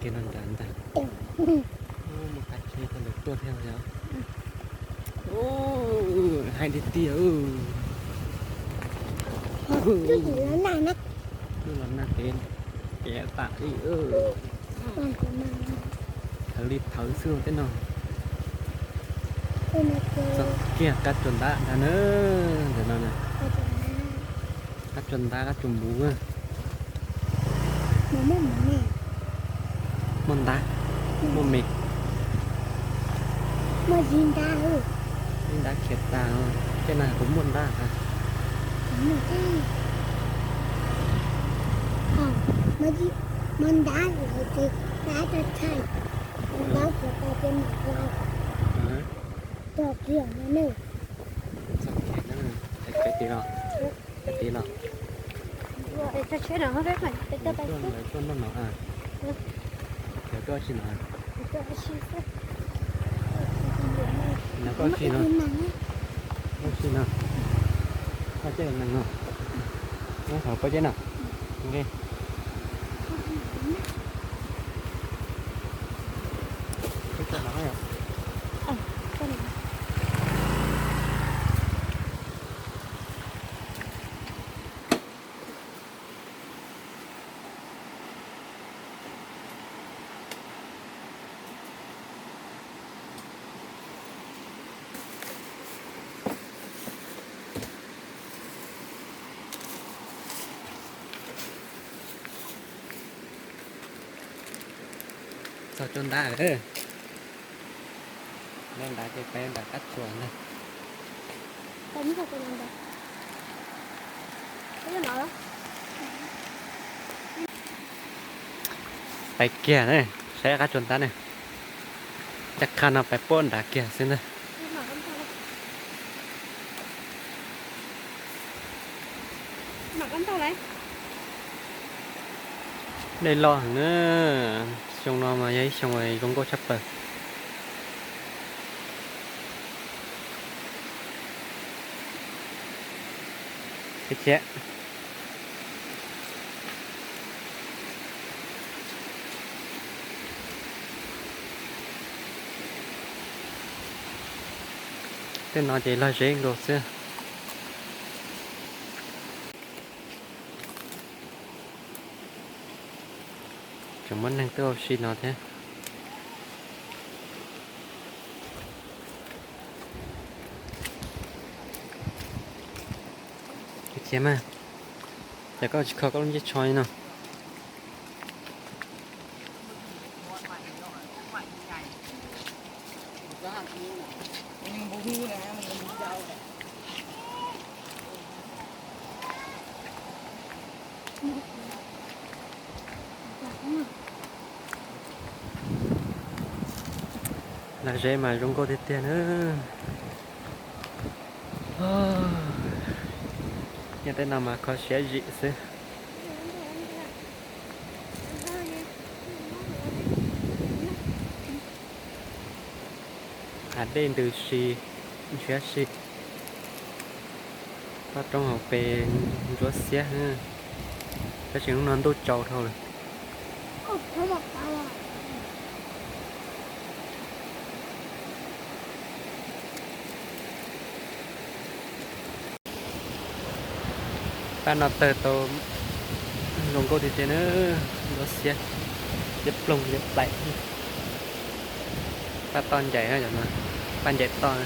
Kiag no nrad ntag. Muaj qab tsheb rau ntawd tuaj thiab yog. Haib tiag tiag. Los nag kev, kev tam li. Thawv li thawv xwb tej no. Txog kiag qab tsuas ntab ntag na. Ntawm no na. Qab tsuas ntab, qab tsuas npuv. Muaj ntab, muaj me. Muaj ib ntab khiav tas, tej no kuj muaj ntab tas. Muaj ntab lawm ces ntab tau thaij, ntab khiav tas ces mam los. Txog kiag no ne. Txog kiag no, peb pem tid los, peb pem tid los. Tuaj noj no, tuaj ua si no. No koj ua si no, ua si no, koj caij nees no, nyob hauv pob zeb no. Txog tsuas ntab lawm. Nyob nrad ces peb nram qab tsuas ntag. Pais kiag ne, saib qab tsuas ntab ne. Caj qha no pais puab nrad kiag xwb ntag. Dej loj heev na, xyoo no mas yog ib xyoo zoo nkauj tshaj plaws. Khiav khiav. Tej no ces log zeb nkaus xwb. Tseem muaj neeg tuaj ua si no thiab. Khiav mas, cas koj tsis kho koj lub ncej tsho li no? Lawv zeb mas zoo nkauj tiag tiag na. Nyob tej no mas kho siab zim xwb. Hav dej ntws si, ntshiab si. Toj roob hauv pes ntsuab xiab, tab sis hnub no ntuj tsaus dhau lawm. Pab no tawg tau zoo nkauj tiag tiag na, ntsuab xiab, liab ploog liab plaim. Pab toj ncaim, pab ncaim toj.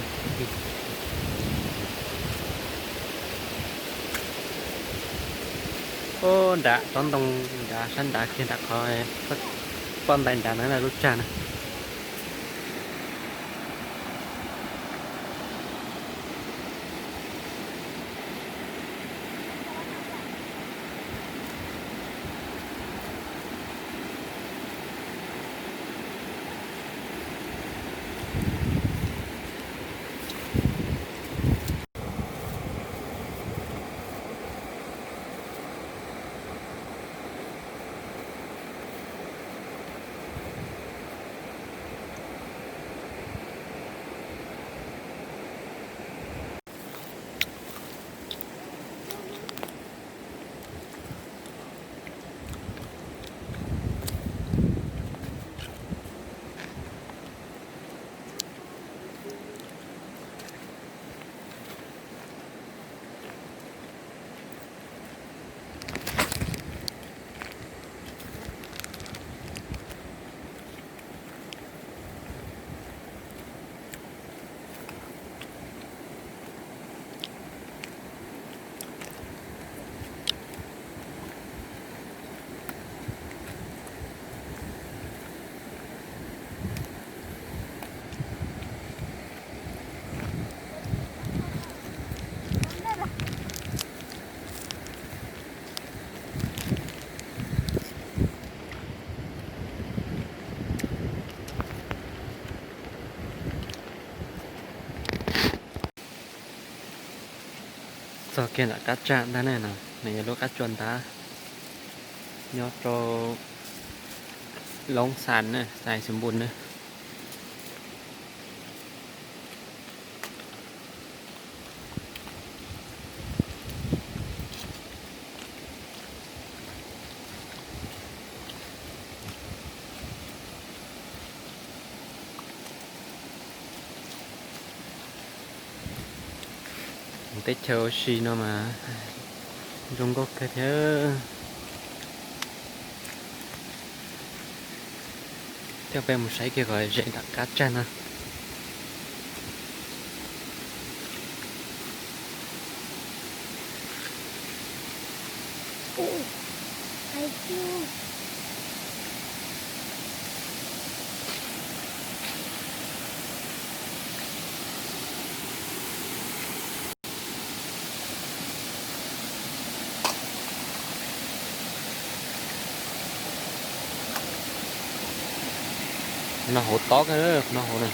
Ub, nram tsob ntoo nrad, sab nrad kiag nram qhov poj ntais nrad na, lub tsag na. Txog kiag ntawm qab tsag ntag ne, no nws yog lub qab tsua ntab nyob rau Loob Xas na, xais Xeev Npus na. Teb chaws ua si no mas zoo nkauj kawg thiab. Coj peb mus saib kiag kom ze nram qab tsag no. No hauv tob kawg, no hauv na.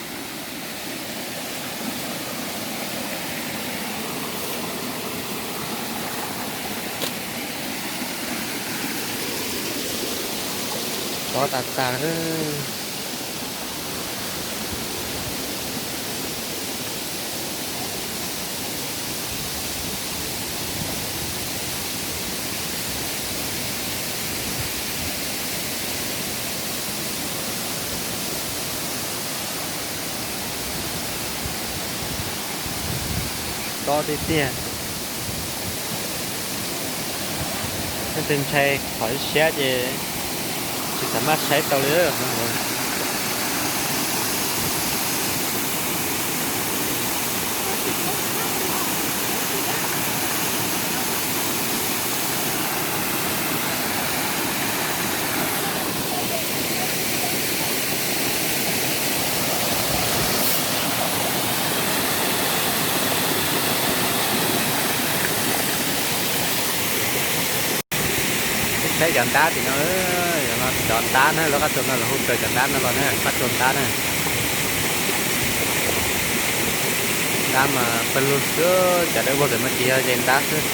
Tob tas tas. Tob tiag tiag. Leej twg ntshai qhov siab ces tsis xav maj saib tau li. Saib cov ntab tim no, cov ntab na, lawv qab tsua no lawv hu raws cov ntab no los na, qab tsua ntab na. Ntab mas pawg lug xwb, cov dawb paug ntawd mas tsis yog ze ntab xwb.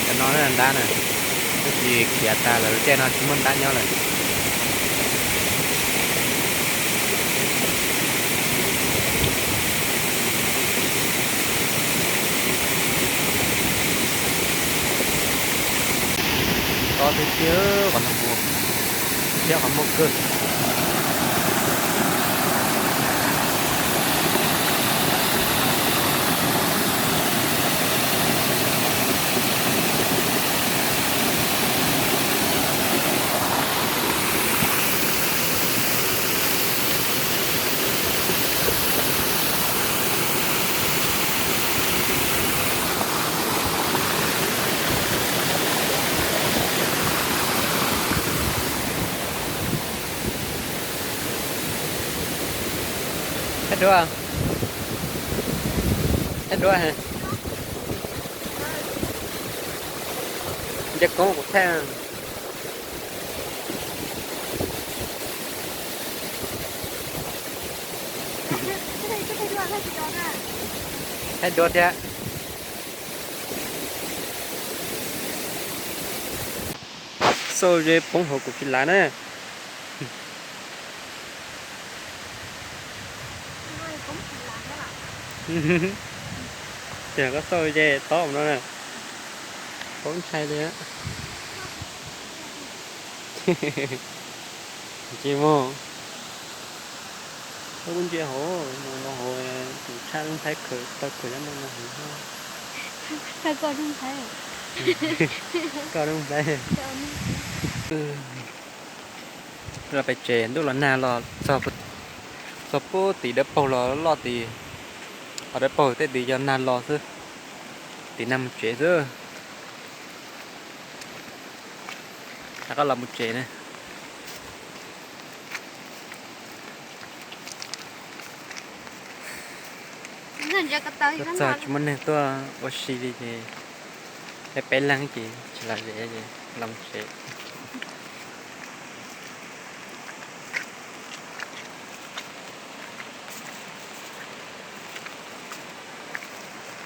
Cov no ntab na, twb tsis khiav tas lawm, lub caij no tsis muaj ntab nyob lawm. Tob tiag tiag, qhov no mus thiab qhov muaj kawg. Thaij duab, thaij duab, nce koob kuv thaij. Thaij duab thiab. Xauj ze poob hauv kuv tsis lav na. Ces koj xauj ze tob no na, poob ntshai li. Tsis mus, koj kuj ntsia hauv no, hauv tus tshaj leej Thaib khaws tau khaws nyob no no hauv. Koj leej Thaib. Los pem tsev ntuj los nag los txog puag tim dawb paug los loj tid, qhov dawb paug tej tid yog nag los xwb, tim nag mus tsev xwb. Rov qab los mus tsev na. Tuaj txog tsis muaj neeg tuaj ua si li ces peb peb leeg ces tsis los zem ces los mus tsev.